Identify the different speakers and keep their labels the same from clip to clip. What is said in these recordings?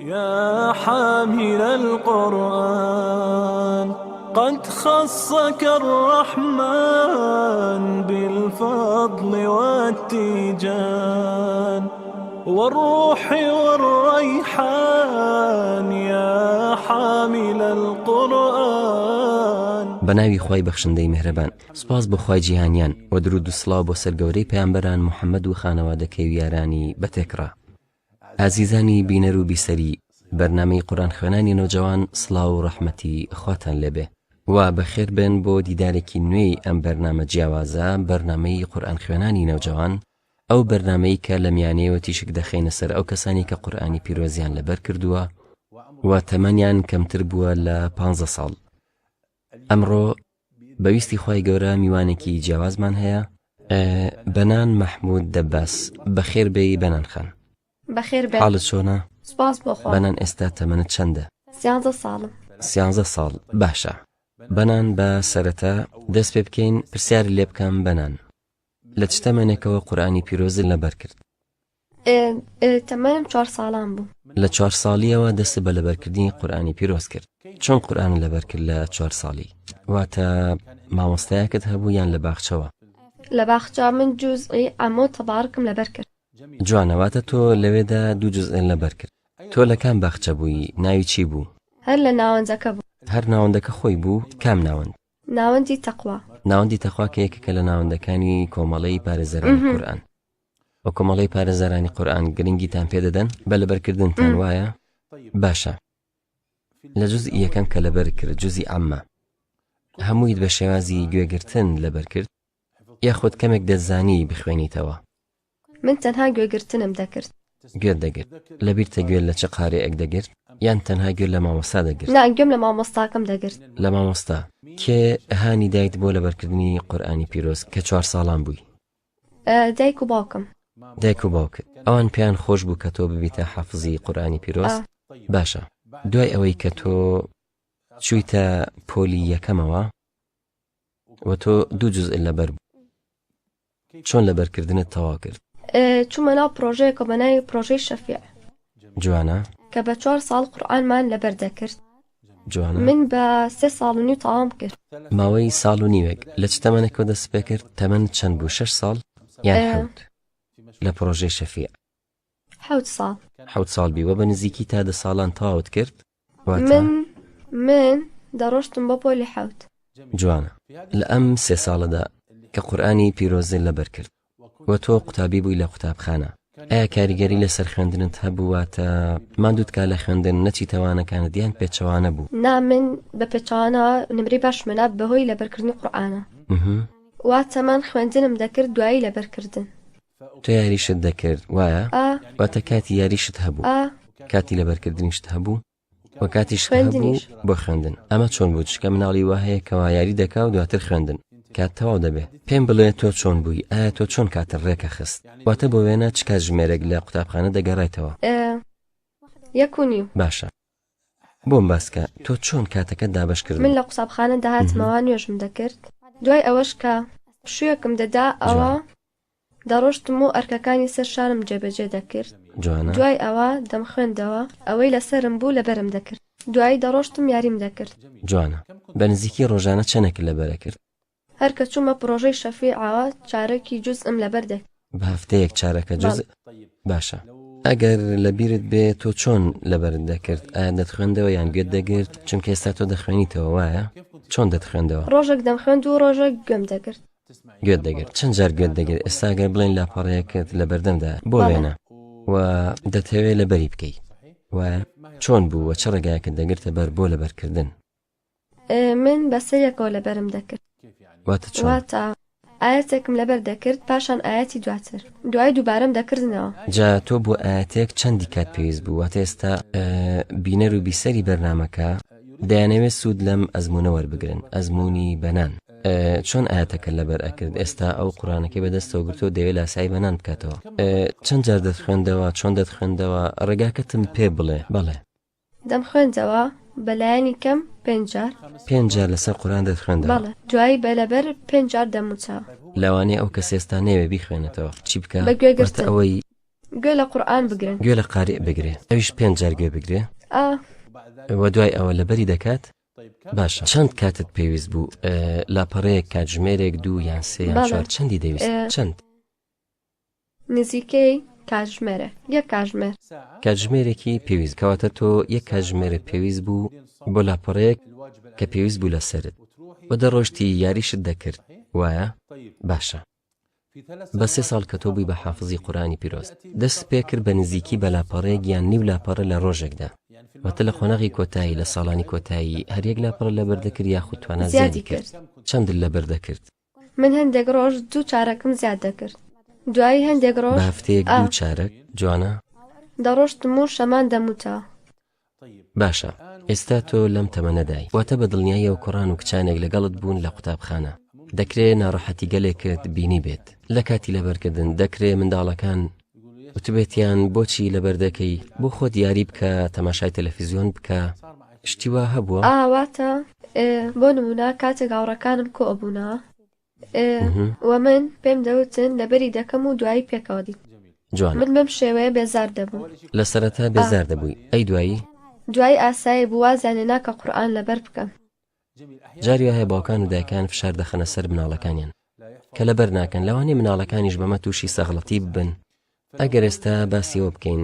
Speaker 1: یا حامل القرآن قد خصك الرحمن بالفضل والتيجان والروح والريحان یا حامل القرآن.
Speaker 2: بەناوی خوای بەخشندەی میهرەبان. سوپاس بۆ خوای جیهانیان وە دروود و سڵاو بۆ سەر گەورەی پەیامبەران محمد و خانەوادەکەی و یارانی بە تێکڕا. ئازیزانی بینەر و بیسەری بەرنامەی قورئان خوێنانی نەوجەوان سڵاو و ڕەحمەتی خواتان لێبێ و بەخێر بێن بۆ دیدارێکی نوێی ئەم بەرنامە جیاوازە بەرنامەی قورئان خوێنانی نەوجەوان ئەو بەرنامەی کە لە میانەیەوە تیشک دەخەینە سەر ئەو کەسانی کە قورئانی پیرۆزیان لەبەر کردووە و تەمەنیان کەمتر بووە لە پانزە ساڵ ئەمڕۆ بە ویستی خوای گەورە میوانێکی جیاوازمان هەیە بەنان مەحمود دەباس بەخێر بێی بەنان خان.
Speaker 3: بەخێر بێن.
Speaker 2: حاڵت چۆنە؟
Speaker 3: سوپاس بۆ خوا.
Speaker 2: بەنان ئێستا تەمەنت چەندە؟
Speaker 3: سیانزە ساڵم.
Speaker 2: سیانزە ساڵ باشە بەنان با سەرەتا دەست پێ بکەین پرسیارت لێ بکەم بەنان لە چ تەمەنێکەوە قورئانی پیرۆزت لەبەر کرد؟
Speaker 3: تەمەنم چوار ساڵان بوو.
Speaker 2: لە چوار ساڵیەوە دەستت بە لەبەرکردنی قورئانی پیرۆز کرد. چۆن قورئانت لەبەر کرد لە چوار ساڵی؟ واتە مامۆستایەکت هەبوو یان لە باخچەوە؟
Speaker 3: لە باخچە من جوزئی عەمە و تەبارکم لەبەر کرد.
Speaker 2: جوانە واتە تۆ لەوێدا دوو جوزئت لەبەر کرد. تۆ لە کام باخچە بووی ناوی چی بوو؟
Speaker 3: هەر لە ناوەندەکە بوو.
Speaker 2: هەر ناوەندەکە خۆی بوو؟ کام ناوەند؟
Speaker 3: ناوەندی تەقوا.
Speaker 2: ناوەندی تەقوا کە یەکێکە لە ناوەندەکانی کۆمەڵەی پارێزەرانی قورئان. وە کۆمەڵەی پارێزەرانی قورئان گرنگیتان پێ دەدەن بە لەبەرکردنتان وایە؟ باشە لە جوزئی یەکەم کە لەبەر کرد جوزی عەممە هەموویت بە شێوازی گوێگرتن لەبەر کرد یاخود کەمێک دەتزانی بخوێنیتەوە؟
Speaker 3: من تەنها گوێگرتنم دەکرد.
Speaker 2: گوێت دەگرت؟ لەبیرتە گوێت لە چ قاریئێک دەگرت؟ یان تەنها گوێت لە مامۆستا دەگرت؟
Speaker 3: نا گوێم لە مامۆستاکەم دەگرت.
Speaker 2: لە مامۆستا؟ کێ هانی دایت بۆ لەبەرکردنی قورئانی پیرۆز کە چوار ساڵان بووی؟
Speaker 3: دایک و باوکم.
Speaker 2: دایک و باوکت ئەوان پێیان خۆش بوو کە تۆ ببیتە حافزی قورئانی پیرۆز؟ باشە دوای ئەوەی کە تۆ چوویتە پۆلی یەکەمەوە و تۆ دوو جوزئت لەبەر بوو چۆن لەبەرکردنت تەواو کرد؟
Speaker 3: چوومە ناو پرۆژەیەکەوە بە ناوی پرۆژەی شەفیع.
Speaker 2: جوانە.
Speaker 3: کە بە چوار ساڵ قورئانمان لەبەر دەکرد.
Speaker 2: جوانە.
Speaker 3: من بە سێ ساڵ و نیو تەواوم کرد.
Speaker 2: ماوەی ساڵ و نیوێک. لە چ تەمەنێکەوە دەستت پێ کرد؟ تەمەنت چەند بوو؟ شەش ساڵ یان حەوت؟ لە پرۆژەی شەفیع.
Speaker 3: حەوت ساڵ.
Speaker 2: حەوت ساڵ بی وە بە نزیکی تا دە ساڵان تەواوت کرد؟ واتە؟
Speaker 3: من من دەڕۆشتم بۆ پۆلی حەوت.
Speaker 2: جوانە. لە ئەم سێ ساڵەدا کە قورئانی پیرۆزت لەبەر کرد و تۆ قوتابی بووی لە قوتابخانە ئایا کاریگەری لەسەر خوێندنت هەبوو واتە ماندووت کا لە خوێندن نەچیتە وانەکانت یان پێچەوانە بوو؟
Speaker 3: نا من بە پێچەوانەوە نمرەی باشم هێنا بەهۆی لەبەرکردنی قورئانە واتە من خوێندنم دەکرد دوایی لەبەرکردن.
Speaker 2: تۆ یاریشت دەکرد وایە؟
Speaker 3: ئا.
Speaker 2: واتە کاتی یاریشت هەبوو؟
Speaker 3: ئا.
Speaker 2: کاتی لەبەرکردنیشت هەبوو؟ و کاتیشت هەبوو
Speaker 3: خوێندنیش.
Speaker 2: بۆ خوێندن ئەمە چۆن بوو چونکە مناڵی وا هەیە کەوا یاری دەکا و دواتر خوێندن کات تەواو دەبێ پێم بڵێ تۆ چۆن بووی ئایا تۆ چۆن کاتت ڕێکەخست واتە بۆ وێنە چ کاتژمێرێک لە قوتابخانە دەگەڕایتەوە؟
Speaker 3: ئێ یەک و نیو.
Speaker 2: باشە بۆم باس کە تۆ چۆن کاتەکەت دابەش
Speaker 3: من
Speaker 2: کردبوو؟
Speaker 3: لە قوتابخانە دەهاتمەوە نوێژم دەکرد دوای ئەوەش کە پشوویەکم دەدا ئەوە
Speaker 2: جوانە.
Speaker 3: دەڕۆشتم و ئەرکەکانی سەر شانم جێبەجێ دەکرد.
Speaker 2: جوانە.
Speaker 3: دوای ئەوە دەمخوێندەوە، ئەوەی لەسەرم بوو لەبەرم دەکرد. دوایی دەڕۆشتم یاریم دەکرد.
Speaker 2: جوانە. بە نزیکی ڕۆژانە چەنێکت لەبەرە کرد؟
Speaker 3: هەر کە چوومە پڕۆژەی شەفیعەوە چارەکی جوزئم لەبەر دەکرد.
Speaker 2: بە هەفتەیەک چارەکە
Speaker 3: بەڵێ.
Speaker 2: جوزء؟ باشە. ئەگەر لەبیرت بێ تۆ چۆن لەبەرت دەکرد؟ ئایا دەتخوێندەوە یان گوێت دەگرت؟ چونکە ئێستا تۆ دەخوێنیتەوە وایە؟ چۆن دەتخوێندەوە؟
Speaker 3: ڕۆژێک دەمخوێند و ڕۆژێک گوێم دەگرت.
Speaker 2: گوێت دەگرت چەند جار گوێت دەگرت ئێستا گەر بڵێن لاپەڕەیەکت لە بەردەمدا بۆ وێنە و دەتەوێت لەبەری بکەی وایە چۆن بوو وە چ ڕێگایەکت دەگرتە بەر بۆ لەبەرکردن؟
Speaker 3: من بەسەریەکەوە لەبەرم دەکرد.
Speaker 2: واتە چۆن؟
Speaker 3: واتە ئایەتێکم لەبەر دەکرد پاشان ئایەتی دواتر دوای دووبارەم دەکردنەوە.
Speaker 2: جا تۆ بۆ ئایەتێک چەندی کات پێویست بوو؟ واتە ئێستا بینەر و بیسەری بەرنامەکە دەیانەوێت سوود لەم ئەزموونە وەربگرن، ئەزموونی بەنان. چۆن ئایەتەکە لەبەر ئەکرد ئێستا ئەو قورانەکەی بەدەستەوە گرتووە دەیەوێت لاسایی بەنان بکاتەوە چەند جار دەتخوێندەوە چۆن دەتخوێندەوە ڕێگاکەتم پێ بڵێ بەڵێ.
Speaker 3: دەمخوێندەوە بەلایەنی کەم پێنج جار.
Speaker 2: پێنج جار لەسەر قورئان دەتخوێندەوە؟
Speaker 3: بەڵێ دوایی بە لەبەر پێنج جار دەموچاو.
Speaker 2: لەوانەیە ئەو کەسە ئێستا نەیەوێ بیخوێنێتەوە چی بکا؟
Speaker 3: بە
Speaker 2: واتە
Speaker 3: گوێگرتن.
Speaker 2: ئەوەی.
Speaker 3: گوێ لە قورئان بگرن.
Speaker 2: گوێ لە قاریء بگرێ ئەویش پێنج جار گوێ بگرێ.
Speaker 3: ئا.
Speaker 2: وە دوای ئەوە لەبەری دەکات؟ باشە چەند کاتت پێویست بوو لاپەڕەیەک کاتژمێرێک دوو یان سێ یان چوار چەندی دەویست چەند؟
Speaker 3: نزیکەی کاتژمێرێک یەک کاتژمێر.
Speaker 2: کاتژمێرێکی پێویست کەواتە تۆ یەک کاتژمێرت پێویست بوو بۆ لاپەڕەیەک کە پێویست بوو لەسەرت وە دەڕۆشتی یاریشت دەکرد وایە؟ باشە بە سێ ساڵ کە تۆ بووی بە حافزی قورئانی پیرۆز دەست پێ کرد بە نزیکی بە لاپەڕەیەک یان نیو لاپەڕە لە ڕۆژێکدا واتە لە قۆناغی کۆتایی لە ساڵانی کۆتایی هەر یەک لاپەڕە لەبەر دەکرد یاخود توانا زیادی کرد چەندت لەبەر دەکرد؟
Speaker 3: من هەندێک ڕۆژ دوو چارەکم زیاد دەکرد دوایی هەندێک ڕۆژ
Speaker 2: بە هەفتەیەک دوو چارەک جوانە؟
Speaker 3: دەڕۆشتم و شەمان دەموتەوە.
Speaker 2: باشە ئێستا تۆ لەم تەمەنەدای واتە بە دڵنیاییەوە کوڕان و کچانێک لەگەڵت بوون لە قوتابخانە دەکرێ ناڕەحەتی گەلێکت بینی بێت لە کاتی لەبەرکردن دەکرێ منداڵەکان وتبێتیان بۆچی لەبەر دەکەی بۆ خۆت یاری بکە تەماشای تەلەفیزیۆن بکە شتی وا هەبووە؟
Speaker 3: ئا واتە بۆ نمونە کاتێک هاوڕێکانم کۆ ئەبوونەوە وە من پێم دەوتن لەبەری دەکەم و دوایی پێکەوە دین.
Speaker 2: جوانە.
Speaker 3: من بەم شێوەیە بێزار دەبووم.
Speaker 2: لە سەرەتا بێزار دەبووی ئەی دوایی؟
Speaker 3: دوایی ئاسایی بوو وازیان لێ نا کە قورئان لەبەر بکەم.
Speaker 2: جاری وا هەیە باوکان و دایکان فشار دەخەنە سەر مناڵەکانیان کە لەبەر ناکەن لەوانەیە مناڵەکانیش بەمە تووشی سەغڵەتی ببن ئەگەر ئێستا باسی ئەوە بکەین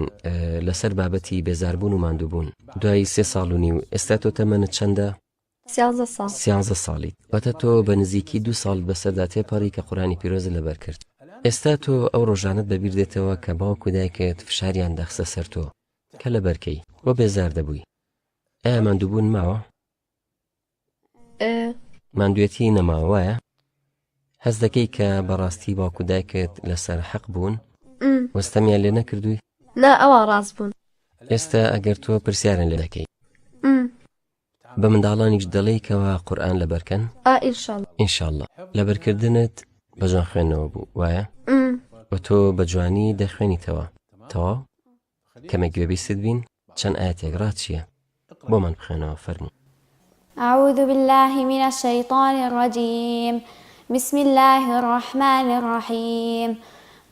Speaker 2: لەسەر بابەتی بێزاربوون و ماندووبوون دوای سێ ساڵ و نیو ئێستا تۆ تەمەنت چەندە؟
Speaker 3: سیانزە ساڵ.
Speaker 2: سیانزە ساڵیت واتە تۆ بە نزیکی دوو ساڵت بەسەردا تێپەڕی کە قورئانی پیرۆزت لەبەر کرد ئێستا تۆ ئەو ڕۆژانەت بەبیر دێتەوە کە باوک و دایکت فشاریان دەخستە سەر تۆ کە لەبەرکەی و بێزار دەبووی ئایا ماندووبوون ماوە؟ ماندوێتی نەماوە وایە؟ هەست دەکەی کە بەڕاستی باوک و دایکت لەسەر حەق بوون؟ وەستەمیان لێ نەکردووی؟
Speaker 3: نا ئەوان ڕاست بوون.
Speaker 2: ئێستا ئەگەر تۆ پرسیارن لێ دەکەی بە منداڵانیش دەڵێی کەوا قورئان لەبەرکەن؟
Speaker 3: ئا ئینشاڵڵا.
Speaker 2: ئینشاڵڵا. لەبەرکردنت بە جوان خوێندنەوە بوو وایە؟ وە تۆ بە جوانی دەخوێنیتەوە تەواو؟ کەمێک گوێبیستت بین چەند ئایەتێک ڕات چییە؟ بۆمان بخوێنەوە فەرموو.
Speaker 4: اعوذ باللە من الشیطان الرجیم بسم اللە الرحمن الرحیم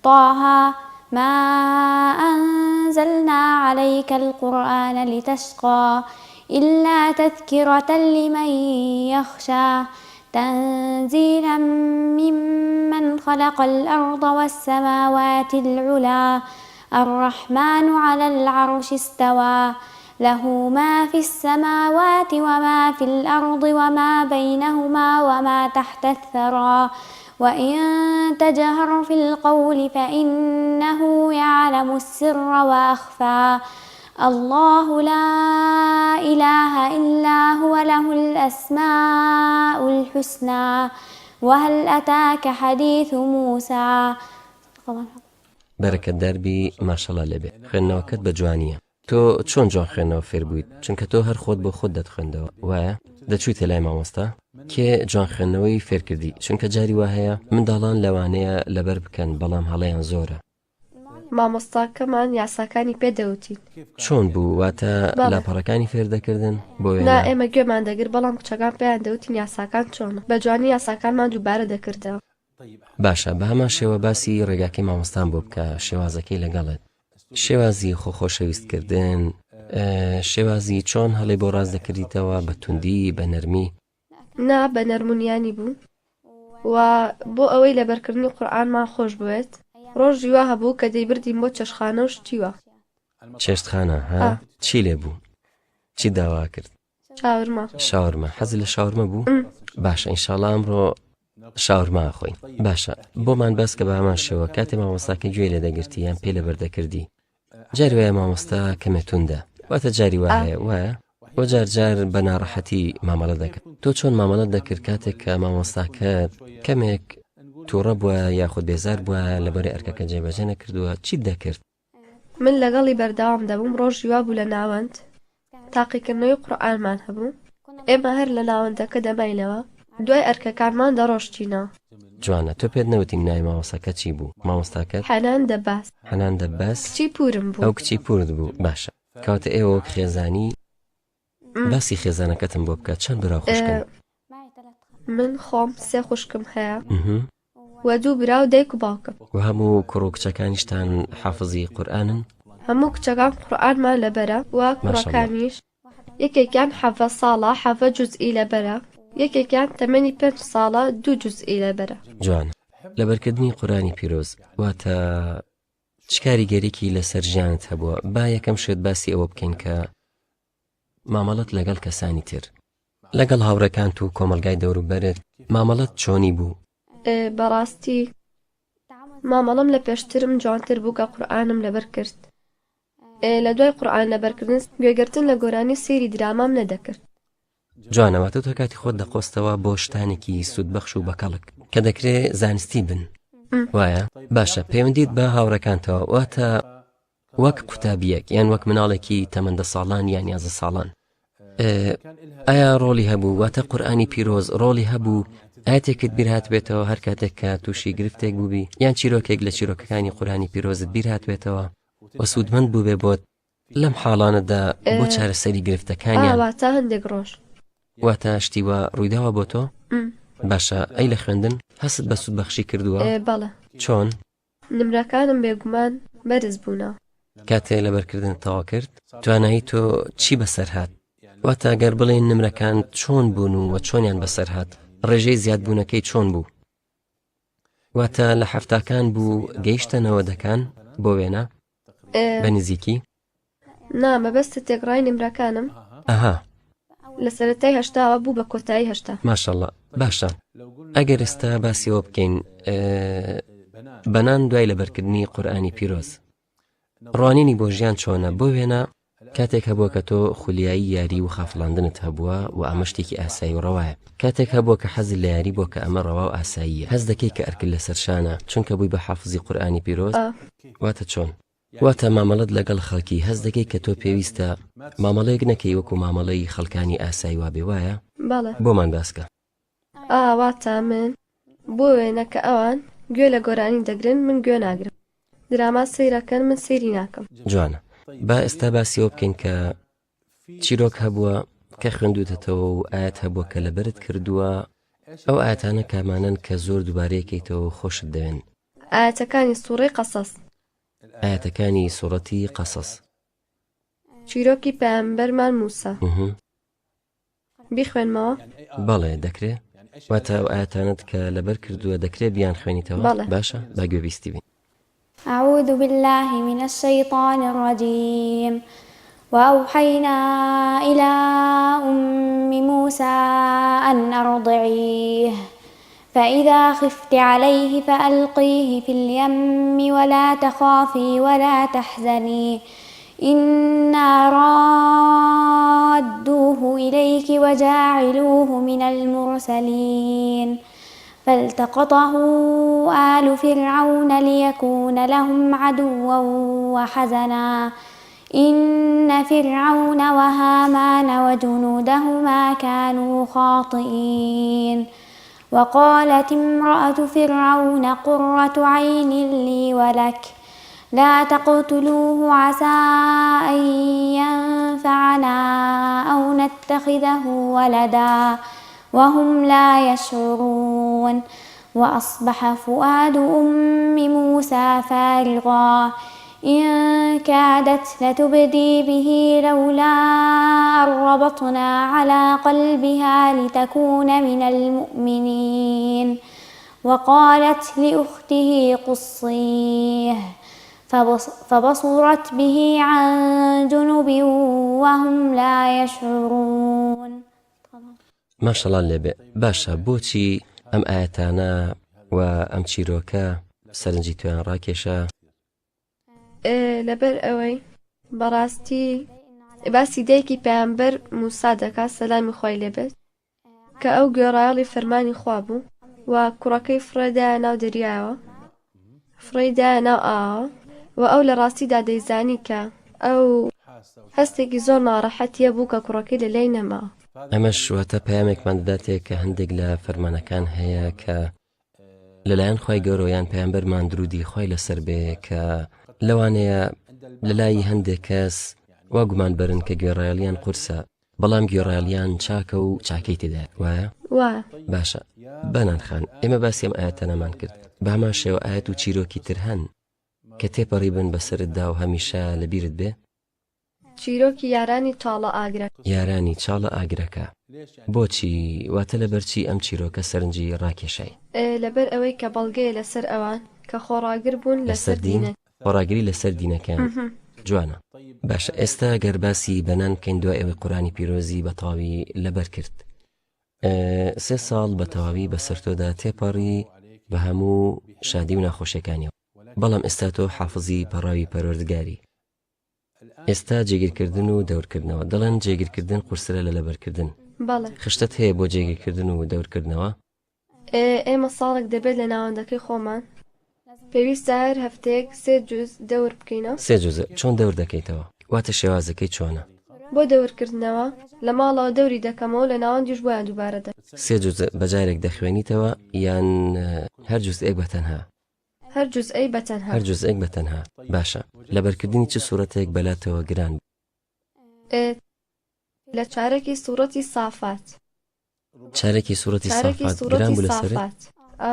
Speaker 4: طه ما انزلنا علیک القرآن لتشقی الا تذکرة لمن یخشی تنزیلا ممن خلق الارض والسماوات العلی الرحمن علی العرش استوی له ما فی السماوات وما فی الارض وما بینهما وما تحت الثری وان تجهر فی القول فانه یعلم السر واخفی اللە لا اله الا هو له الاسماء الحسنی وهل اتاک حدیث موسی صدق اللە العظیم.
Speaker 2: بەرەکەتدار بی ماشەڵا لێبێ خوێندنەوەکەت بە جوانیە. تۆ چۆن جوان خوێندنەوە فێر بوویت چونکە تۆ هەر خۆت بۆ خۆت دەتخوێندەوە وایە؟ دەچوویتە لای مامۆستا؟ کێ جوان خوێندنەوەی فێر کردی چونکە جاری وا هەیە منداڵان لەوانەیە لەبەر بکەن بەڵام هەڵەیان زۆرە.
Speaker 3: مامۆستاکەمان یاساکانی پێ دەوتین.
Speaker 2: چۆن بوو واتە
Speaker 3: بەڵێ.
Speaker 2: لاپەڕەکانی فێر دەکردن بۆ
Speaker 3: نا
Speaker 2: وێنە؟
Speaker 3: ئێمە گوێمان دەگرت بەڵام کچەکان پێیان دەوتین یاساکان چۆنە بە جوانی یاساکانمان دووبارە دەکردەوە.
Speaker 2: باشە بە هەمان شێوە باسی ڕێگاکەی مامۆستام بۆ بکە شێوازەکەی لەگەڵت شێوازی خۆ خۆشەویست کردن شێوازی چۆن هەڵی بۆ ڕاست دەکردیتەوە بە توندی بە نەرمی
Speaker 3: نا بە نەرمونیانی بوو و بۆ ئەوەی لەبەرکردنی قورئانمان خۆش بوێت ڕۆژی وا هەبوو کە دەیبردین بۆ چێشتخانە و شتی وا.
Speaker 2: چێشتخانە ها چی لێ بوو چی داوا کرد؟
Speaker 3: شاورما.
Speaker 2: شاورما حەزت لە شاورمە بوو؟ باشە ئینشاڵا ئەمڕۆ شاورما ئەخۆین باشە بۆمان باس کە بە هەمان شێوە کاتێ مامۆستاکە گوێی لێ دەگرتی یان پێ لەبەر دەکردی جاری وایە مامۆستا کەمێ توندە واتە جاری وا هەیە وایە وە جار جار بە ناڕەحەتی مامەڵە دەکرد تۆ چۆن مامەڵەت دەکرد کاتێک کە مامۆستاکەت کەمێک تووڕە بووە یاخود بێزار بووە لەبەری ئەرکەکە جێبەجێ نەکردووە چیت دەکرد؟
Speaker 3: من لەگەڵی بەردەوام دەبووم، ڕۆژی وابوو لە ناوەند تاقیکردنەوەی قورئانمان هەبوو، ئێمە هەر لە ناوەندەکە دەماینەوە، دوای ئەرکەکانمان دەڕۆشتینەوە.
Speaker 2: جوانە، تۆ پێت نەوتین ناوی مامۆستاکە چی بوو؟ مامۆستاکەت؟
Speaker 3: حەنان دەباس.
Speaker 2: حەنان دەباس؟
Speaker 3: کچی پوورم بوو.
Speaker 2: ئەو کچی پوورت بوو، باشە. کەواتە ئێوە وەک خێزانی، باسی خێزانەکەتم بۆ بکە، چەند برا و خوشکن؟
Speaker 3: من خۆم سێ خوشکم هەیە. و دوو برا و دایک و باوکم.
Speaker 2: وە هەموو کوڕ و کچەکانیشتان حافزی قورئانن؟
Speaker 3: هەموو کچەکان قورئانمان لەبەرە و
Speaker 2: ماشاءاللە.
Speaker 3: کوڕەکانیش یەکێکیان 17 ساڵە 17 جوزئی لەبەرە، یەکێکیان تەمەنی پێنج ساڵە دوو جوزئی لەبەرە.
Speaker 2: جوانە. لەبەرکردنی قورئانی پیرۆز واتە چ کاریگەریکی لەسەر ژیانت هەبووە؟ با یەکەم شت باسی ئەوە بکەین کە مامەڵەت لەگەڵ کەسانی تر، لەگەڵ هاوڕێکانت و کۆمەڵگای دەوروبەرت مامەڵەت چۆنی بوو؟
Speaker 3: بەڕاستی مامەڵەم لە پێشترم جوانتر بوو کە قورئانم لەبەر کرد. لە دوای قورئان لەبەرکردن گوێگرتن لە گۆرانی و سەیری درامام نەدەکرد.
Speaker 2: جوانە واتە تۆ کاتی خۆت دەقۆستەوە بۆ شتانێکی سوودبەخش و بەکەڵک کە دەکرێ زانستی بن وایە؟ باشە پەیوەندیت بە هاوڕێکانتەوە واتە وەک قوتابیەک یان وەک مناڵێکی تەمەن دە ساڵان یان 11 ساڵان ئایا ڕۆڵی هەبوو واتە قورئانی پیرۆز ڕۆڵی هەبوو ئاەتێکت بیر هاتبێتەوە هەر کاتێک کە تووشی گرفتێک بووبی یان چیرۆکێک لە چیرۆکەکانی قورئانی پیرۆزت بیر هاتبێتەوە و سوودمەند بووبێ بۆت لەم حاڵانەدا بۆ چارەسەری گرفتەکانیان
Speaker 3: واتە هەندێک ڕۆژ
Speaker 2: واتە شتی وا ڕوویداوە بۆ تۆ؟ باشە ئەی لە خوێندن هەست بە سوودبەخشی کردووە؟
Speaker 3: بەڵێ.
Speaker 2: چۆن؟
Speaker 3: نمرەکانم بێگومان بەرز بوونەوە.
Speaker 2: کاتێ لەبەرکردنت تەواو کرد توانایی تۆ چی بەسەر هات؟ واتە گەر بڵێین نمرەکان چۆن بوون و وە چۆنیان بەسەر هات؟ ڕێژەی زیادبوونەکەی چۆن بوو؟ واتە لە حەفتاکان بوو گەیشتە نەوەدەکان بۆ وێنە؟ بە نزیکی؟
Speaker 3: نا مەبەستت تێکڕای نمرەکانم؟
Speaker 2: ئەها.
Speaker 3: لە سەرەتای هەشتاوە بوو بە کۆتایی هەشتا.
Speaker 2: ماشاءاللە باشە ئەگەر ئێستا باسی ئەوە بکەین بەنان دوای لەبەرکردنی قورئانی پیرۆز ڕوانینی بۆ ژیان چۆنە بۆ وێنە کاتێک هەبووە کە تۆ خولیایی یاری و خافڵاندنت هەبووە و ئەمە شتێکی ئاسایی و ڕەوایە کاتێک هەبووە کە حەزت لە یاری بووە کە ئەمە ڕەوا و ئاساییە هەست دەکەی کە ئەرکت لەسەر شانە چونکە بووی بە حافزی قورئانی پیرۆز واتە چۆن واتە مامەڵەت لەگەڵ خەڵکی هەست دەکەی کە تۆ پێویستە مامەڵەیەک نەکەی وەکو مامەڵەی خەڵکانی ئاسایی وابێ وایە؟
Speaker 3: بەڵێ.
Speaker 2: بۆمان باس کە.
Speaker 3: ئا واتە من بۆ وێنە کە ئەوان گوێ لە گۆرانی دەگرن من گوێ ناگرم دراما سەیرەکەن من سەیری ناکەم.
Speaker 2: جوانە با ئێستا باسی ئەوە بکەین کە چیرۆک هەبووە کە خوێندوتەتەوە و ئایەت هەبووە کە لەبەرت کردووە ئەو ئایەتانە کامانەن کە زۆر دووبارەیەکەیتەوە و خۆشت دەوێن؟
Speaker 3: ئایەتەکانی سوڕەی قەسەس.
Speaker 2: ئایەتەکانی سوڕەتی قەسەس.
Speaker 3: چیرۆکی پەیامبەرمان موسا. بیخوێنمەوە؟
Speaker 2: بەڵێ دەکرێ. واتە ئەو ئایەتانەت کە لەبەر کردووە دەکرێ بیانخوێنیتەوە؟
Speaker 3: بەڵێ.
Speaker 2: باشە با گوێبیستی بین.
Speaker 4: اعوذ باللە من الشیطان الرجیم وأوحینا الی ام موسی ان ارضعیه فإذا خفت علیه فألقیه فی الیم ولا تخافی ولا تحزنی إنا رادوه إلیک وجاعلوه من المرسلین فالتقطه آل فرعون لیکون لهم عدوا وحزنا إن فرعون وهامان وجنودهما كانوا خاطئين وقالت امرأة فرعون قرة عين لي ولك لا تقتلوه عسى أن ينفعنا أو نتخذه ولدا وهم لا يشعرون وأصبح فؤاد أم موسى فارغا إن كادت لتبدي به لولا أن ربطنا على قلبها لتكون من المؤمنين وقالت لأخته قصيه فبصرت به عن جنب وهم لا يشعرون.
Speaker 2: ماشەڵا لێبێ باشە بۆچی ئەم ئایەتانە و ئەم چیرۆکە سەرنجی تۆیان ڕاکێشا؟
Speaker 3: لەبەر ئەوەی بەڕاستی باسی دایکی پەیامبەر موسا دەکات سەلامی خوای لێبێت کە ئەو گوێڕایەڵی فەرمانی خوا بوو و کوڕەکەی فڕێدایە ناو دەریایەوە فڕێی دایە ناو ئاوەوە و ئەو لە ڕاستیدا دەیزانی کە ئەو هەستێکی زۆر ناڕەحەتیە بوو کە کوڕەکەی لە لای نەماوە.
Speaker 2: ئەمەش واتە پەیامێکمان دەداتێ کە هەندێک لە فەرمانەکان هەیە کە لەلایەن خوای گەورەوە یان پەیامبەرمان درودی خوای لەسەر بێ کە لەوانەیە لەلای هەندێک کەس وا گومان بەرن کە گوێڕایەڵیان قورسە بەڵام گوێڕایەڵیان چاکە و چاکەی تێدایە وایە؟
Speaker 3: وایە.
Speaker 2: باشە بەنان خان ئێمە باسی ئەم ئایەتانەمان کرد. بە هەمان شێوە ئایەت و چیرۆکی تر هەن کە تێپەڕیبن بەسەرتدا و هەمیشە لە بیرت بێ؟
Speaker 3: چیرۆکی یارانی چاڵە ئاگرەکە.
Speaker 2: یارانی چاڵە ئاگرەکە. بۆچی، واتە لەبەرچی ئەم چیرۆکە سەرنجی ڕاکێشای؟
Speaker 3: لەبەر ئەوەی کە بەڵگەیە لەسەر ئەوان کە خۆڕاگر بوون
Speaker 2: لەسەر
Speaker 3: لەسەر
Speaker 2: دین؟
Speaker 3: دینەکەیان.
Speaker 2: خۆڕاگری لەسەر دینەکەیان. جوانە. باشە ئێستا گەر باسی بەنان بکەین دوای ئەوەی قورئانی پیرۆزی بە تەواوی لەبەر کرد سێ ساڵ بە تەواوی بەسەر تۆدا تێپەڕی بە هەموو شادی و ناخۆشیەکانیەوە بەڵام ئێستا تۆ حافزی پەڕاوی پەروەردگاری ئێستا جێگیرکردن و دەورکردنەوە دەڵێن جێگیرکردن قورسرە لە لەبەرکردن
Speaker 3: بەڵێ.
Speaker 2: خشتەت هەیە بۆ جێگیرکردن و دەورکردنەوە؟
Speaker 3: ئێمە ساڵێک دەبێت لە ناوەندەکەی خۆمان پێویستە هەر هەفتەیەک سێ جوز دەور بکەینەوە.
Speaker 2: سێ جوزء چۆن دەور دەکەیتەوە؟ واتە شێوازەکەی چۆنە؟
Speaker 3: بۆ دەورکردنەوە لە ماڵەوە دەوری دەکەمەوە لە ناوەندیش بۆیان دووبارە دەکەم.
Speaker 2: سێ جوزء بە جارێک دەخوێنیتەوە یان هەر جوزئێک بە تەنها؟
Speaker 3: هەر جوزئەی بە تەنها.
Speaker 2: هەر جوزئێک بە تەنها. باشە لەبەرکردنی چ سورەتێک بەلاتەوە گران بوو؟
Speaker 3: لە چارەکی سوڕەتی صافات.
Speaker 2: چارەکی سوڕەتی
Speaker 3: چارەکی
Speaker 2: صافات گران
Speaker 3: سوڕەتی
Speaker 2: بوو لەسەرت؟
Speaker 3: صافات. ئا.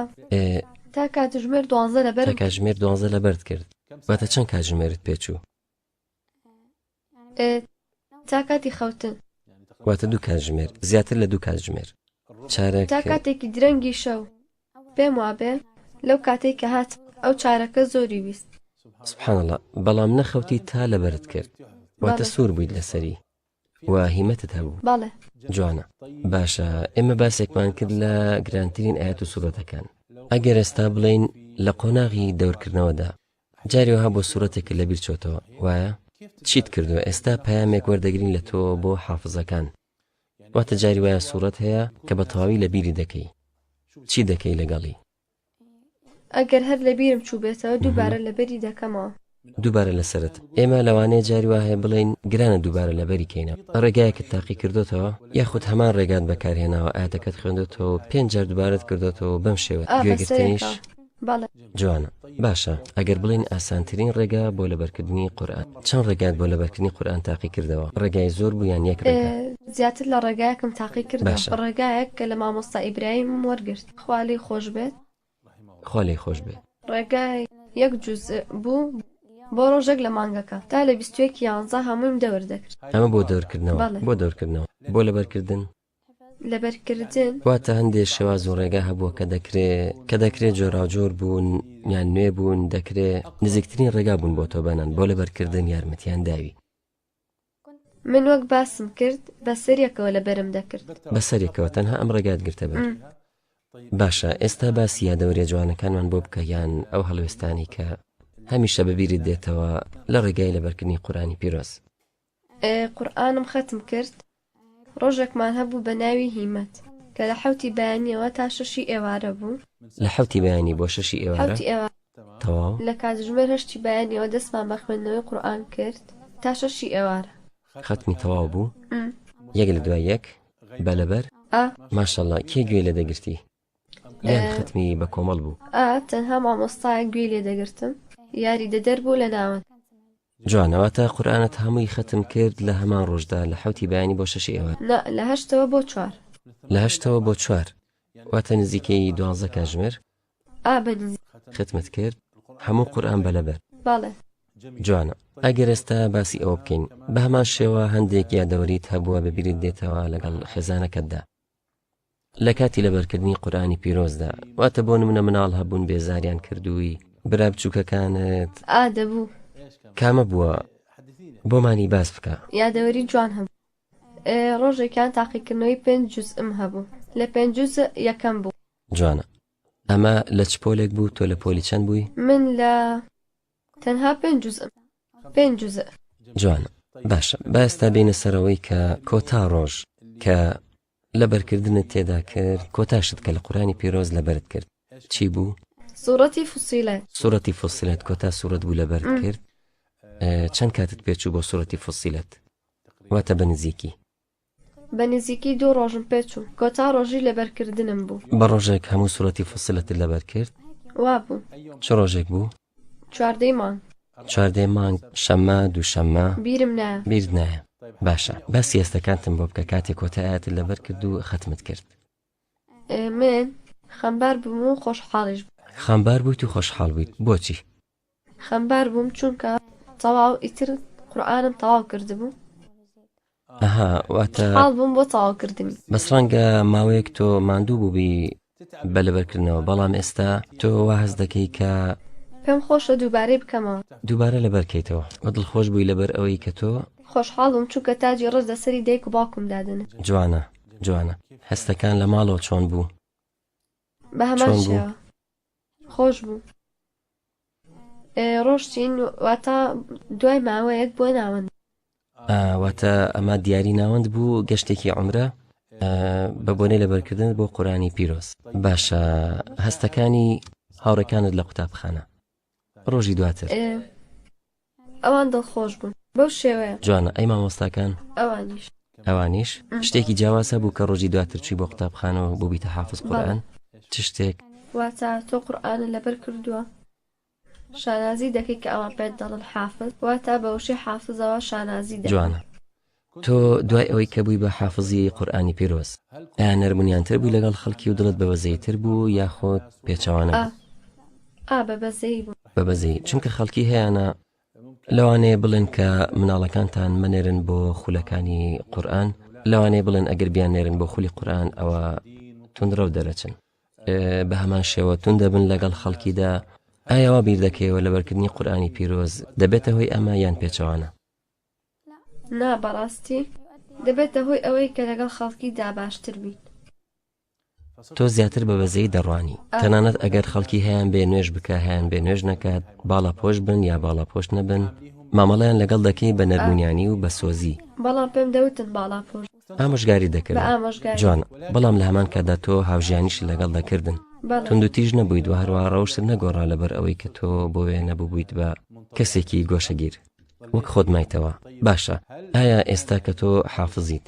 Speaker 3: تا کاتژمێر دوانزە
Speaker 2: تا
Speaker 3: لەبەرم کرد.
Speaker 2: کاتژمێر دوانزە لەبەرت کرد. واتە چەند کاتژمێرت پێچوو؟
Speaker 3: تا کاتی خەوتن.
Speaker 2: واتە دوو کاتژمێر، زیاتر لە دوو کاتژمێر. چارەک.
Speaker 3: تا کاتێکی درەنگی شەو. پێم وابێ لەو کاتەی کە هاتم ئەو چارەکە زۆری ویست.
Speaker 2: سبحان اللە بەڵام نەخەوتی تا لەبەرت کرد واتە
Speaker 3: بەڵێ.
Speaker 2: سوور بوویت لەسەری و هیمەتت هەبوو.
Speaker 3: بەڵێ.
Speaker 2: جوانە باشە ئێمە باسێکمان کرد لە گرانترین ئایەت و سورەتەکان ئەگەر ئێستا بڵێین لە قۆناغی دەورکردنەوەدا جاری وەها بۆ سورەتێکت لەبیر چۆتەوە وایە؟ چیت کردووە ئێستا پەیامێک وەردەگرین لە تۆ بۆ حافزەکان واتە جاری وایە سوڕەت هەیە کە بە تەواوی لە بیری دەکەی چی دەکەی لەگەڵی؟
Speaker 3: ئەگەر هەر لە بیرم چووبێتەوە دووبارە لەبەری دەکەمەوە.
Speaker 2: دووبارە لەسەرت. ئێمە لەوانەیە جاری وا هەیە بڵێین گرانە دووبارە لەبەری کەینەوە. ڕێگایەکت تاقی کردۆتەوە؟ یاخود هەمان ڕێگات بەکارهێناوە ئایەتەکەت خوێندۆتەوە و پێنج جار دووبارەت کردۆتەوە و بەم شێوە
Speaker 3: ئا
Speaker 2: گوێگرتنیش؟
Speaker 3: بەسەرێکەوە بەڵێ.
Speaker 2: جوانە باشە ئەگەر بڵێین ئاسانترین ڕێگا بۆ لەبەرکردنی قورئان چەند ڕێگات بۆ لەبەرکردنی قورئان تاقی کردەوە ڕێگای زۆر بوو یان یەک ڕێگا؟
Speaker 3: زیاتر لە ڕێگایەکم تاقی کردەوە
Speaker 2: باشە.
Speaker 3: ڕێگایەک کە لە مامۆستا ئیبراهیمم وەرگرت خوا لێی خۆش بێت.
Speaker 2: خوا لێی خۆش بێت.
Speaker 3: ڕێگای یەک جوزء بوو بۆ ڕۆژێک لە مانگەکە تا لە 21 یانزە هەموویم دەور دەکرد.
Speaker 2: ئەمە بۆ دەورکردنەوە
Speaker 3: بەڵێ.
Speaker 2: بۆ دەورکردنەوە بۆ لەبەرکردن؟
Speaker 3: لەبەرکردن.
Speaker 2: واتە هەندێ شێواز و ڕێگا هەبووە کە دەکرێ کە دەکرێ جۆراوجۆر بوون یان نوێ بوون دەکرێ نزیکترین ڕێگا بوون بۆ تۆ بەنان بۆ لەبەرکردن یارمەتیان داوی.
Speaker 3: من وەک باسم کرد بەسەریەکەوە لەبەرم دەکرد.
Speaker 2: بەسەریەکەوە تەنها ئەم ڕێگات گرتە بەر. باشە ئێستا باسی یادەوەریە جوانەکانمان بۆ بکە یان ئەو هەڵوێستانەی کە هەمیشە بەبیرت دێتەوە لە ڕێگای لەبەرکردنی قورئانی پیرۆز.
Speaker 3: قورئانم خەتم کرد ڕۆژێکمان هەبوو بە ناوی هیمەت کە لە حەوتی بەیانیەوە تا شەشی ئێوارە بوو.
Speaker 2: لە حەوتی بەیانی بۆ شەشی ئێوارە؟
Speaker 3: حەوتی ئێوارە.
Speaker 2: تەواو.
Speaker 3: لە کاتژمێر هەشتی بەیانیەوە دەستمان بە خوێندنەوەی قورئان کرد تا شەشی ئێوارە.
Speaker 2: خەتمی تەواو بوو؟ یەک لە دوای یەک؟ بە لەبەر؟
Speaker 3: ئا.
Speaker 2: ماشاءاللە کێ گوێی لێ دەگرتی؟ یان خەتمی بە کۆمەڵ بوو؟
Speaker 3: ئا تەنها مامۆستایەک گوێی لێ دەگرتم یاریدەدەر بوو لە ناوەند.
Speaker 2: جوانە واتە قورئانت هەمووی خەتم کرد لە هەمان ڕۆژدا لە حەوتی بەیانی بۆ شەشی ئێوارە؟
Speaker 3: نا لە هەشتەوە بۆ چوار.
Speaker 2: لە هەشتەوە بۆ چوار واتە نزیکەی دوانزە کاتژمێر؟
Speaker 3: ئا بە نزیکی.
Speaker 2: ختمت کرد هەموو قورئان بە لەبەر؟
Speaker 3: بەڵێ.
Speaker 2: جوانە ئەگەر ئێستا باسی ئەوە بکەین بە هەمان شێوە هەندێک یادەوەریت هەبووە بە بیرت دێتەوە لەگەڵ خێزانەکەتدا لە کاتی لەبەرکردنی قورئانی پیرۆزدا واتە بۆ نمونە مناڵ هەبوون بێزاریان کردووی برا بچووکەکانت
Speaker 3: ئا دەبوو.
Speaker 2: کامە بووە بۆمانی باس بکە.
Speaker 3: یادەوەری جوان هەبوو ڕۆژێکیان تاقیکردنەوەی پێنج جوزئم هەبوو لە پێنج جوزء یەکەم بوو.
Speaker 2: جوانە ئەمە لە چ پۆلێک بوو تۆ لە پۆلی چەند بووی؟
Speaker 3: من لە تەنها پێنج جوزئم پێنج جوزء.
Speaker 2: جوانە باشە با ئێستا بێینە سەرەوەی کە کۆتا ڕۆژ کە لەبەرکردنت تێدا کرد کۆتا شت کە لە قورئانی پیرۆز لەبەرت کرد چی بوو؟
Speaker 3: سوڕەتی فوسیلەت.
Speaker 2: سوڕەتی فوسیلەت کۆتا سوڕەت بوو لەبەرت کرد چەند کاتت پێچوو بۆ سوڕەتی فوسیلەت واتە بە نزیکی؟
Speaker 3: بە نزیکی دوو ڕۆژم پێ چوو. کۆتا ڕۆژی لەبەرکردنم بوو.
Speaker 2: بە ڕۆژێک هەموو سوڕەتی فوسیلەتت لەبەر کرد؟
Speaker 3: وابوو.
Speaker 2: چ ڕۆژێک بوو؟
Speaker 3: چواردەی مانگ.
Speaker 2: چواردەی مانگ، شەممە، دووشەممە؟
Speaker 3: بیرم نایە.
Speaker 2: بیرت نایە. باشە باسی هەستەکانتم بۆ بکە کاتێ کۆتا ئایەتت لەبەر کرد و خەتمت کرد.
Speaker 3: من خەمبار بووم و خۆشحاڵیش بووم.
Speaker 2: خەمبار بوویت و خۆشحاڵ بوویت بۆچی؟
Speaker 3: خەمبار بووم چونکە تەواو ئیتر قورئانم تەواو کردبوو.
Speaker 2: ئەها واتە
Speaker 3: خۆشحاڵ بووم بۆ تەواوکردنی.
Speaker 2: بەس ڕەنگە ماوەیەک تۆ ماندوو بووبی بە لەبەرکردنەوە بەڵام ئێستا تۆ وا هەست دەکەی کە.
Speaker 3: پێم خۆشە دووبارەی بکەمەوە.
Speaker 2: دووبارە لەبەر کەیتەوە وە دڵخۆش بووی لەبەر ئەوەی کە تۆ.
Speaker 3: خۆشحاڵ بووم چونکە تاجی ڕەش لەسەری دایک و باوکم دادەنێم.
Speaker 2: جوانە جوانە هەستەکان لە ماڵەوە چۆن بوو؟
Speaker 3: بە هەمان
Speaker 2: چۆن بوو؟
Speaker 3: شێوە خۆش بوو. ڕۆشتین واتە دوای ماوەیەک بۆ ناوەند.
Speaker 2: واتە ئەمە دیاری ناوەند بوو گەشتێکی عومرە بە بۆنەی لەبەرکردنت بۆ قورئانی پیرۆز. باشە هەستەکانی هاوڕێکانت لە قوتابخانە ڕۆژی دواتر؟
Speaker 3: ئەوان دڵخۆش بوون بەو شێوەیە.
Speaker 2: جوانە ئەی مامۆستاکان؟
Speaker 3: ئەوانیش.
Speaker 2: ئەوانیش؟ شتێکی جیاواز هەبوو کە ڕۆژی دواتر چووی بۆ قوتابخانە و بووبیتە حافز قورئان؟ چ شتێک؟
Speaker 3: واتە تۆ قورئانت لەبەر کردووە شانازی دەکەی کە ئەوان پێت دەڵێن حافز واتە بە وشەی حافزەوە شانازی دەکەی.
Speaker 2: جوانە تۆ دوای ئەوەی کە بووی بە حافزی قورئانی پیرۆز ئایا نەرمونیانتر بووی لەگەڵ خەڵکی و دڵت بە بەزەییتر بوو یاخود پێچەوانە
Speaker 3: ئا
Speaker 2: بوو؟
Speaker 3: ئا بە بەزەیی بوو.
Speaker 2: بە بەزەیی چونکە خەڵکی هەیانە لەوانەیە بڵێن کە مناڵەکانتان مەنێرن بۆ خولەکانی قورئان، لەوانەیە بڵێن ئەگەر بیاننێرن بۆ خولی قورئان ئەوە توندڕەو دەرەچن، بە هەمان شێوە توند دەبن لەگەڵ خەڵکیدا، ئایا وا بیر دەکەیەوە لەبەرکردنی قورئانی پیرۆز دەبێتە هۆی ئەمە یان پێچەوانە؟
Speaker 3: نا بەڕاستی دەبێتە هۆی ئەوەی کە لەگەڵ خەڵکیدا باشتر بین.
Speaker 2: تۆ زیاتر بە بەزەیی دەڕوانی تەنانەت ئەگەر خەڵکی هەیان بێ نوێژ بکە هەیان بێ نوێژ نەکات باڵاپۆش بن یا باڵاپۆش نەبن مامەڵەیان لەگەڵ دەکەی بە نەرمونیانی و بە سۆزی.
Speaker 3: بەڵام پێم دەوتن باڵاپۆش
Speaker 2: ئامۆژگاری
Speaker 3: بە
Speaker 2: دەکردن
Speaker 3: ئامۆژگاری.
Speaker 2: جوانە بەڵام لە هەمان کاتدا تۆ هاوژیانیشت لەگەڵ دەکردن
Speaker 3: بەڵێ.
Speaker 2: توندوتیژ نەبوویت وە هەروەها ڕەوشتت نەگۆڕا لەبەر ئەوەی کە تۆ بۆ وێنە ببوویت بە کەسێکی گۆشەگیر وەک خۆت مایتەوە باشە ئایا ئێستا کە تۆ حافزیت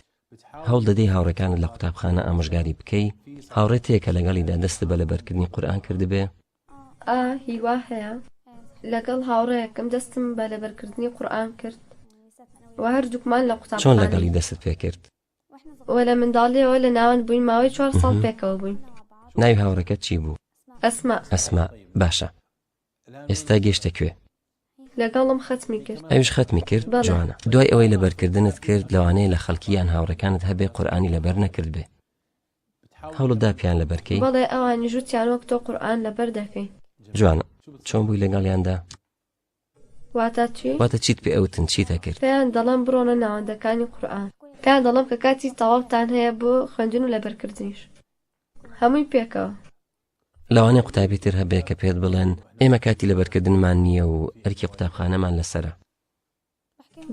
Speaker 2: هەوڵ دەدەی هاوڕێکانت لە قوتابخانە ئامۆژگاری بکەی؟ هاوڕێت هەیە کە لەگەڵیدا دەستت بە لەبەرکردنی قورئان کردبێ؟
Speaker 3: ئا، هیوا هەیە. لەگەڵ هاوڕێیەکم دەستم بە لەبەرکردنی قورئان کرد و هەردووکمان لە
Speaker 2: چۆن
Speaker 3: قوتابخانەین.
Speaker 2: لەگەڵی دەستت پێ کرد؟
Speaker 3: و لە منداڵییەوە لە ناوەند بووین، ماوەی چوار ساڵ پێکەوە بووین.
Speaker 2: ناوی هاوڕێکەت چی بوو؟
Speaker 3: ئەسما.
Speaker 2: ئەسما، باشە ئێستا گەیشتە کوێ؟
Speaker 3: لەگەڵم خەتمی کرد.
Speaker 2: ئەویش خەتمی کرد؟
Speaker 3: بەڵێ.
Speaker 2: جوانە. دوای ئەوەی لەبەرکردنت کرد لەوانەیە لە خەڵکی یان هاوڕێکانت هەبێ قورئانی لەبەر نەکردبێ. هەوڵت دا پێیان لەبەر کەی؟
Speaker 3: بەڵێ ئەوانیش وتیان وەک تۆ قورئان لەبەر دەکەین.
Speaker 2: جوانە. چۆن بووی لەگەڵیاندا؟
Speaker 3: واتە چی؟
Speaker 2: واتە چیت پێ ئەوتن چیت ئەکرد؟
Speaker 3: پێیان دەڵێم بڕۆنە ناوەندەکانی قورئان. پێیان دەڵێم کە کاتی تەواوتان هەیە بۆ خوێندن و لەبەرکردنیش. هەمووی پێکەوە.
Speaker 2: لەوانەیە قوتابی تر هەبێ کە پێت بڵێن ئێمە کاتی لەبەرکردنمان نییە و ئەرکی قوتابخانەمان لەسەرە.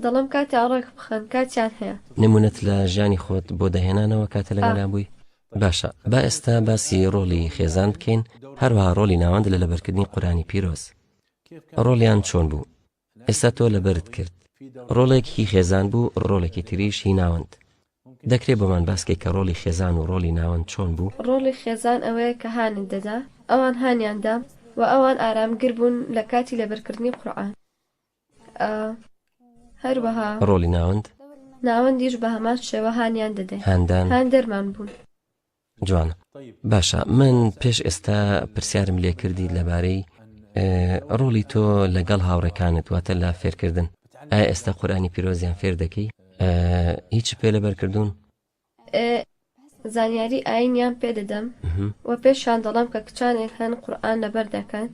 Speaker 3: دەڵێم کاتیان ڕێک بخەن، کاتیان هەیە.
Speaker 2: نموونەت لە ژیانی خۆت بۆ دەهێنانەوە کاتێ لەگەڵیان بووی؟ باشە با ئێستا باسی ڕۆڵی خێزان بکەین، هەروەها ڕۆڵی ناوەند لە لەبەرکردنی قورئانی پیرۆز. ڕۆڵیان چۆن بوو؟ ئێستا تۆ لەبەرت کرد. ڕۆڵێک هی خێزان بوو، ڕۆڵێکی تریش هی ناوەند. دەکرێ بۆمان باس کەی کە ڕۆڵی خێزان و ڕۆڵی ناوەند چۆن بوو؟
Speaker 3: ڕۆڵی خێزان ئەوەیە کە هانت دەدا، ئەوان هانیان دام و ئەوان ئارامگر بوون لە کاتی لەبەرکردنی قورعان. هەروەها.
Speaker 2: ڕۆڵی ناوەند؟
Speaker 3: ناوەندیش بە هەمان شێوە هانیان دەدەین.
Speaker 2: هاندان؟
Speaker 3: هاندەرمان بوون.
Speaker 2: جوانە باشە من پێش ئێستا پرسیارم لێ کردی لەبارەی ڕۆڵی تۆ لەگەڵ هاوڕێکانت واتە لە فێرکردن ئایا ئێستا قورئانی پیرۆزیان فێر دەکەی هیچ پێ لەبەر کردوون؟
Speaker 3: زانیاری ئاینیان پێ دەدەم و پێشیان دەڵێم کە کچانێک هەن قورئان لەبەر دەکەن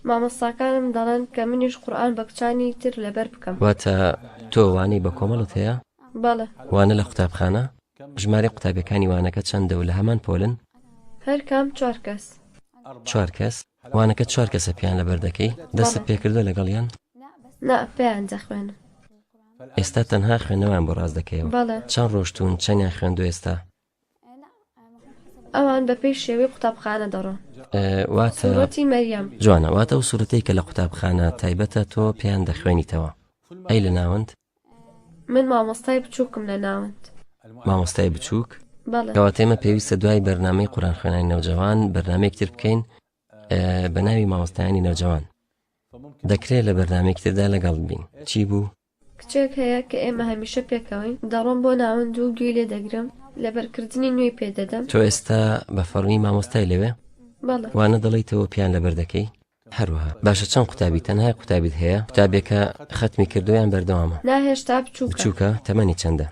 Speaker 3: مامۆستاکانم دەڵێن کە منیش قورئان بە کچانی تر لەبەر بکەم.
Speaker 2: واتە تۆ وانەی بە کۆمەڵت هەیە؟
Speaker 3: بەڵێ.
Speaker 2: وانە لە قوتابخانە؟ ژمارەی قوتابیەکانی وانەکە چەندە و لە هەمان پۆلن؟
Speaker 3: هەر کام چوار کەس.
Speaker 2: چوار کەس؟ وانەکە چوار کەسە پێیان لەبەر دەکەی؟ دەستت پێکردووە لەگەڵیان؟
Speaker 3: نا پێیان دەخوێنم.
Speaker 2: ئێستا تەنها خوێندنەوەیان بۆ ڕاست دەکەیەوە؟
Speaker 3: بەڵێ.
Speaker 2: چەند ڕۆشتوون چەندیان خوێندووە ئێستا؟
Speaker 3: ئەوان بەپێی شێوەی قوتابخانە دەڕۆن.
Speaker 2: واتە
Speaker 3: سوڕەتی مەریەم.
Speaker 2: جوانە واتە ئەو سوڕەتەی کە لە قوتابخانە تایبەتە تۆ پێیان دەخوێنیتەوە ئەی لە ناوەند؟
Speaker 3: من مامۆستای بچووکم لە ناوەند.
Speaker 2: مامۆستای بچووک؟
Speaker 3: بەڵێ.
Speaker 2: کەواتە ئێمە پێویستە دوای بەرنامەی قورئان خوێنانی نەوجەوان بەرنامەیەکی تر بکەین بە ناوی مامۆستایانی نەوجەوان. دەکرێت لە بەرنامەیەکی تردا لەگەڵت بین. چی بوو؟
Speaker 3: کچێک هەیە کە ئێمە هەمیشە پێکەوەین، دەڕۆم بۆ ناوەند و گوێی لێ دەگرم، لەبەرکردنی نوێی پێ دەدەم.
Speaker 2: تۆ ئێستا بە فەڕمی مامۆستای لەوێ؟
Speaker 3: بەڵێ.
Speaker 2: وانە دەڵێیتەوە پێیان لەبەر دەکەی؟ هەروەها. باشە چەند قوتابی تەنها یەک قوتابیت هەیە؟ قوتابیەکە خەتمی کردووە یان بەردەوامە؟
Speaker 3: نا هێشتا بچووکە.
Speaker 2: بچووکە؟ تەمەنی چەندە؟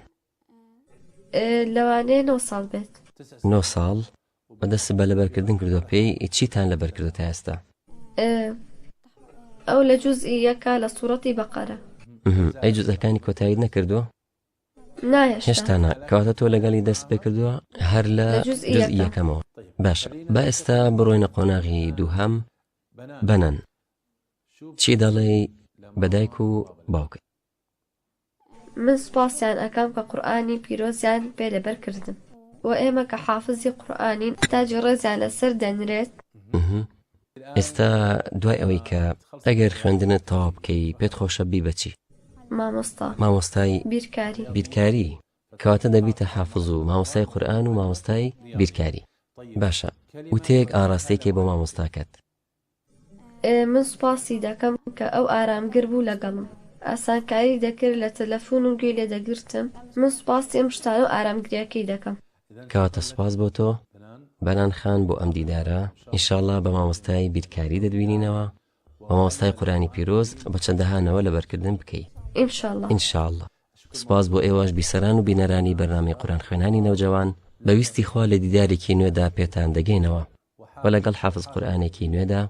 Speaker 3: لەوانەیە نۆ ساڵ بێت.
Speaker 2: نۆ ساڵ؟ و دەستت بە لەبەرکردن کردووە پێی چیتان لەبەر کردووە تا ئێستا؟
Speaker 3: ئەو لە جوزئی یەکە لە سوڕەتی بەقەرە.
Speaker 2: ئەی جوزئەکانی کۆتاییت نەکردووە؟
Speaker 3: نا هێشتا.
Speaker 2: هێشتا نا کەواتە تۆ لەگەڵی دەست پێ کردووە هەر لە جوزئی یەکەمەوە باشە با ئێستا بڕۆینە قۆناغی دووهەم بەنەن چی دەڵێی بە دایک و باوکت؟
Speaker 3: من سوپاسیان ئەکەم کە قورئانی پیرۆزیان پێ لەبەر کردم وە ئێمە کە حافزی قورئانین تاجی ڕێزیان لەسەر دەنرێت.
Speaker 2: ئێستا دوای ئەوەی کە ئەگەر خوێندنت تەواو بکەی پێت خۆشە بی بە چی؟
Speaker 3: مامۆستا.
Speaker 2: مامۆستای
Speaker 3: بیرکاری.
Speaker 2: بیرکاری کەواتە دەبیتە حافز و مامۆستای قورئان و مامۆستای بیرکاری باشە وتەیەک ئاڕاستەی کەی بۆ مامۆستاکەت؟
Speaker 3: من سوپاسی دەکەم کە ئەو ئارامگر بوو لەگەڵم ئاسانکاری دەکرد لە تەلەفون و گوێی لێدەگرتم من سوپاسی ئەم شتانە و ئارامگریەکەی دەکەم.
Speaker 2: کەواتە سوپاس بۆ تۆ بەنان خان بۆ ئەم دیدارە ئینشاڵا بە مامۆستای بیرکاری دەتبینینەوە و مامۆستای قورئانی پیرۆز بە چەندەها نەوە لەبەرکردن بکەی
Speaker 3: ان شاء اللە.
Speaker 2: ان شاء اللە. سوپاس بۆ ئێوەش بیسەران و بینەرانی بەرنامەی قورئان خوێنانی نەوجەوان بە ویستی خوا لە دیدارێکی نوێدا پێتان دەگەینەوە. و لەگەڵ حافز قورئانێکی نوێدا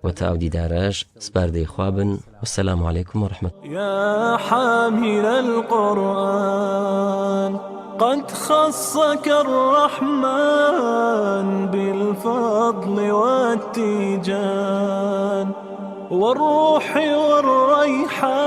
Speaker 2: و تا ئەو دیدارەش سپاردەی خوا بن والسلام علیکم و رحمە.
Speaker 1: یا حامل القرآن قد خصك الرحمن بالفضل والتیجان والروح والریحان.